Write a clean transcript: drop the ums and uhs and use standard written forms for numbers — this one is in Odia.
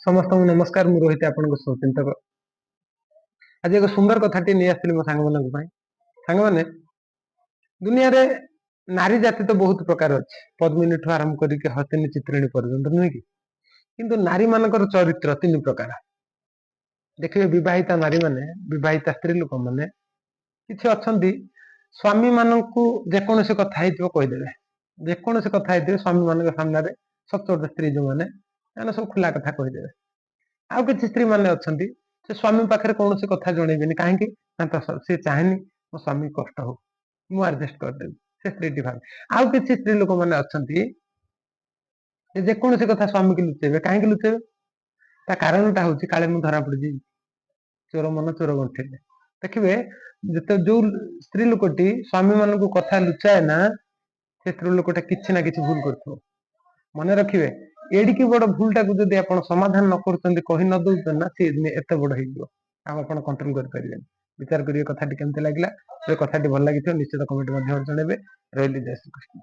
ସମସ୍ତଙ୍କୁ ନମସ୍କାର। ମୁଁ ରୋହିତ, ଆପଣଙ୍କ ଶୁଭଚିନ୍ତକ। ଆଜି ଏକ ସୁନ୍ଦର କଥାଟି ନେଇ ଆସିଥିଲି ମୋ ସାଙ୍ଗମାନଙ୍କ ପାଇଁ। ସାଙ୍ଗମାନେ, ଦୁନିଆରେ ନାରୀ ଜାତି ତ ବହୁତ ପ୍ରକାର ଅଛି, ପଦ୍ମିନୀ ଠୁ ଆରମ୍ଭ କରିକି ହସିନୀ ଚିତ୍ରିଣୀ ପର୍ଯ୍ୟନ୍ତ, ନୁହେଁ କି? କିନ୍ତୁ ନାରୀ ମାନଙ୍କର ଚରିତ୍ର ତିନି ପ୍ରକାର। ଦେଖିବେ, ବିବାହିତା ନାରୀ ମାନେ, ବିବାହିତା ସ୍ତ୍ରୀ ଲୋକମାନେ କିଛି ଅଛନ୍ତି, ସ୍ୱାମୀ ମାନଙ୍କୁ ଯେକୌଣସି କଥା ହେଇଥିବ କହିଦେବେ। ଯେକୌଣସି କଥା ହେଇଥିବ, ସ୍ୱାମୀ ମାନଙ୍କ ସାମ୍ନାରେ ସଚୋଟ ସ୍ତ୍ରୀ ଯୋଉମାନେ, ସେମାନେ ସବୁ ଖୋଲା କଥା କହିଦେବେ। ଆଉ କିଛି ସ୍ତ୍ରୀ ମାନେ ଅଛନ୍ତି, ସେ ସ୍ୱାମୀ ପାଖରେ କୌଣସି କଥା ଜଣେଇବେନି। କାହିଁକି ନା ତ ସେ ଚାହେଁନି ମୋ ସ୍ୱାମୀ କଷ୍ଟ ହଉ, ମୁଁ ଆଡଜଷ୍ଟ କରିଦେବି, ସେ ସ୍ତ୍ରୀଟି ଭାବେ। ଆଉ କିଛି ସ୍ତ୍ରୀ ଲୋକମାନେ ଅଛନ୍ତି, ସେ ଯେକୌଣସି କଥା ସ୍ୱାମୀକି ଲୁଚେଇବେ। କାହିଁକି ଲୁଚେଇବେ? ତା କାରଣଟା ହଉଛି କାଳେ ମୁଁ ଧରା ପଡିଯିବି। ଚୋର ମନ ଚୋର ଗଣ୍ଠିଲେ। ଦେଖିବେ, ଯେତେ ଯୋଉ ସ୍ତ୍ରୀ ଲୋକଟି ସ୍ୱାମୀ ମାନଙ୍କୁ କଥା ଲୁଚାଏ ନା, ସେ ସ୍ତ୍ରୀ ଲୋକଟା କିଛି ନା କିଛି ଭୁଲ କରୁଥିବ। ମନେ ରଖିବେ, ଏଡିକି ବଡ ଭୁଲଟାକୁ ଯଦି ଆପଣ ସମାଧାନ ନ କରୁଛନ୍ତି, କହି ନ ଦଉଛନ୍ତି ନା, ସେ ଦିନେ ଏତେ ବଡ ହେଇଯିବ, ଆଉ ଆପଣ କଣ୍ଟ୍ରୋଲ କରିପାରିବେନି। ବିଚାର କରିବେ, କଥାଟି କେମିତି ଲାଗିଲା। ଯଦି କଥାଟି ଭଲ ଲାଗିଥିବ, ନିଶ୍ଚିତ କମେଣ୍ଟ ମାଧ୍ୟମରେ ଜଣେଇବେ। ରହିଲି, ଜୟ ଶ୍ରୀକୃଷ୍ଣ।